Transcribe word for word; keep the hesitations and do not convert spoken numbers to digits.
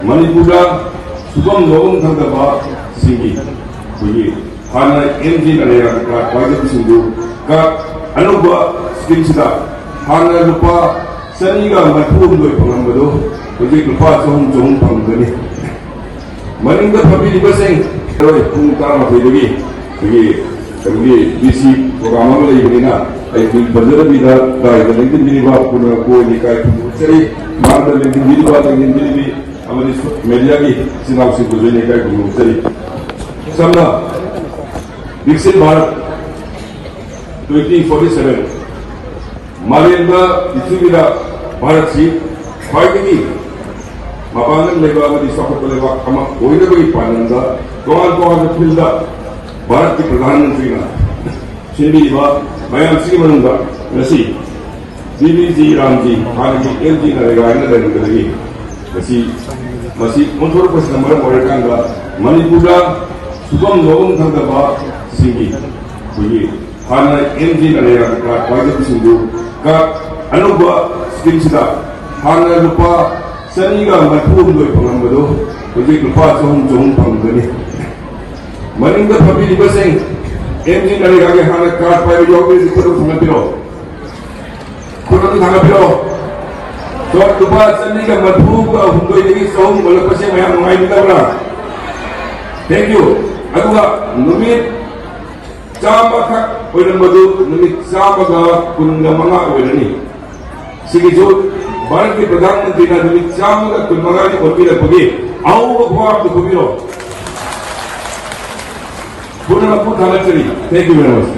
ꯃꯅꯤꯄꯨꯔꯗ ꯁꯨꯐꯝ ꯅꯣꯐꯝ ꯈꯪꯗꯕꯁꯤꯡꯒꯤ ꯑꯩꯈꯣꯏꯒꯤ ꯍꯥꯟꯅ ꯑꯦꯝ ꯖꯤ ꯅꯔꯦꯒꯥꯒꯤ ꯀꯥꯔꯗ ꯄꯥꯏꯖꯕꯁꯤꯡꯗꯨ ꯀꯥꯔꯗ ꯑꯅꯧꯕ ꯁ꯭ꯀꯤꯝꯁꯤꯗ ꯍꯥꯟꯅ ꯂꯨꯄꯥ ꯆꯅꯤꯒ ꯃꯔꯤꯐꯨ ꯍꯨꯝꯗꯣꯏ ꯐꯪꯂꯝꯕꯗꯨ ꯍꯧꯖꯤꯛ ꯂꯨꯄꯥ ꯆꯍꯨꯝ ꯆꯍꯨꯝ ꯐꯪꯒꯅꯤ꯫ ꯃꯅꯤꯡꯗ ꯐꯝꯕꯤꯔꯤꯕꯁꯤꯡ, ꯍꯣꯔꯦꯟ ꯄꯨꯡ ꯇꯔꯥꯃꯥꯊꯣꯏꯗꯒꯤ ꯑꯩꯈꯣꯏꯒꯤ ꯀꯩꯅꯣꯒꯤ ꯕꯤ ꯁꯤ ꯄ꯭ꯔꯣꯒ꯭ꯔꯥꯝ ꯑꯃ ꯂꯩꯕꯅꯤꯅ ꯑꯩ ꯃꯤꯡ ꯄꯟꯖꯗꯕꯤꯗ ꯂꯥꯏꯗ ꯂꯦꯡꯁꯤꯟꯕꯤꯔꯤꯕ ꯄꯨꯝꯅꯃꯛꯄꯨ ꯑꯩ ꯏꯀꯥꯏ ꯈꯨꯝꯅꯖꯔꯤ꯫ ꯃꯥꯡꯗ ꯂꯦꯡꯁꯤꯟꯕꯤꯔꯤꯕ, ꯂꯦꯡꯁꯤꯟꯕꯤꯔꯤꯕꯤ ꯑꯃꯗꯤ ꯃꯦꯗꯤꯌꯥꯒꯤ ꯏꯆꯤꯟ ꯏꯅꯥꯎꯁꯤꯡꯕꯨꯁꯨ ꯑꯩꯅ ꯏꯀꯥꯏ ꯈꯨꯝꯅꯖꯔꯤ꯫ ꯁꯝꯅ ꯕꯤꯛꯁꯤꯠ ꯚꯥꯔꯠ ꯇ꯭ꯋꯦꯟꯇꯤ ꯐꯣꯔꯇꯤ ꯁꯚꯦꯟ ꯃꯥꯂꯦꯝꯗ, ꯄ꯭ꯔꯤꯊꯤꯕꯤꯗ ꯚꯥꯔꯠꯁꯤ ꯈ꯭ꯋꯥꯏꯗꯒꯤ ꯃꯄꯥꯡꯒꯜ ꯂꯩꯕ ꯑꯃꯗꯤ ꯆꯥꯎꯈꯠꯄ ꯂꯩꯕꯥꯛ ꯑꯃ ꯑꯣꯏꯅꯕꯒꯤ ꯄꯥꯟꯗꯝꯗ ꯇꯣꯉꯥꯟ ꯇꯣꯉꯥꯟꯕ ꯐꯤꯜꯗ ꯚꯥꯔꯠꯀꯤ ꯄ꯭ꯔꯙꯥꯟ ꯃꯟꯇ꯭ꯔꯤꯅ ꯁꯤꯟꯕꯤꯔꯤꯕ ꯃꯌꯥꯝꯁꯤꯒꯤ ꯃꯅꯨꯡꯗ ꯉꯁꯤ ꯕꯤ ꯕꯤ ꯖꯤ ꯔꯥꯝꯖꯤ, ꯍꯥꯟꯅꯒꯤ ꯑꯦꯝ ꯖꯤ ꯅꯔꯦꯒꯥ ꯍꯥꯏꯅ ꯂꯩꯔꯝꯕꯗꯒꯤ ꯉꯁꯤ ꯃꯁꯤ ꯑꯣꯟꯊꯣꯔꯛꯄꯁꯤꯅ ꯃꯔꯝ ꯑꯣꯏꯔꯀꯥꯟꯗ ꯃꯅꯤꯄꯨꯔꯗ ꯁꯨꯐꯝ ꯅꯣꯐꯝ ꯈꯪꯗꯕꯁꯤꯡꯒꯤ ꯑꯩꯈꯣꯏꯒꯤ ꯍꯥꯟꯅ ꯑꯦꯝ ꯖꯤ ꯅꯔꯦꯒꯥꯒꯤ ꯀꯥꯔꯗ ꯄꯥꯏꯖꯕꯁꯤꯡꯗꯨ ꯀꯥꯔꯗ ꯑꯅꯧꯕ ꯁ꯭ꯀꯤꯝꯁꯤꯗ ꯍꯥꯟꯅ ꯂꯨꯄꯥ ꯆꯅꯤꯒ ꯃꯔꯤꯐꯨ ꯍꯨꯝꯗꯣꯏ ꯐꯪꯂꯝꯕꯗꯨ ꯍꯧꯖꯤꯛ ꯂꯨꯄꯥ ꯆꯍꯨꯝ ꯆꯍꯨꯝ ꯐꯪꯒꯅꯤ꯫ ꯃꯅꯤꯡꯗ ꯐꯝꯕꯤꯔꯤꯕꯁꯤꯡ, ꯑꯦꯝ ꯖꯤ ꯅꯔꯦꯒꯥꯒꯤ ꯍꯥꯟꯅ ꯀꯥꯔꯗ ꯄꯥꯏꯕ ꯌꯥꯎꯕꯤꯔꯗꯤ ꯈꯨꯠ ꯑꯗꯨꯝ ꯊꯥꯡꯒꯠꯄꯤꯔꯛꯑꯣ꯫ ꯈꯨꯠ ꯑꯗꯨꯝ ꯊꯥꯡꯒꯠꯄꯤꯔꯛꯑꯣ꯫ ꯁꯣ, ꯂꯨꯄꯥ ꯆꯅꯤꯒ ꯃꯔꯤꯐꯨꯒ ꯍꯨꯝꯗꯣꯏꯗꯒꯤ ꯆꯍꯨꯝ ꯑꯣꯜꯂꯛꯄꯁꯦ ꯃꯌꯥꯝ ꯅꯨꯡꯉꯥꯏꯕꯤꯗꯕ꯭ꯔꯥ? Thank you꯫ ꯑꯗꯨꯒ ꯅꯨꯃꯤꯠ ꯆꯥꯝꯃꯈꯛ ꯑꯣꯏꯔꯝꯕꯗꯨ ꯅꯨꯃꯤꯠ ꯆꯥꯝꯃꯒ ꯀꯨꯟꯒ ꯃꯉꯥ ꯑꯣꯏꯔꯅꯤ꯫ ꯁꯤꯒꯤꯁꯨ ꯚꯥꯔꯠꯀꯤ ꯄ꯭ꯔꯙꯥꯟ ꯃꯟꯇ꯭ꯔꯤꯅ ꯅꯨꯃꯤꯠ ꯆꯥꯝꯃꯒ ꯀꯨꯟꯃꯉꯥꯅꯤ ꯑꯣꯟꯕꯤꯔꯛꯄꯒꯤ ꯑꯍꯧꯕ ꯈꯨꯋꯥ ꯑꯝꯇ ꯐꯨꯕꯤꯔꯣ꯫ ꯄꯨꯝꯅꯃꯛꯄꯨ ꯊꯥꯒꯠꯆꯔꯤ꯫ Thank you very much꯫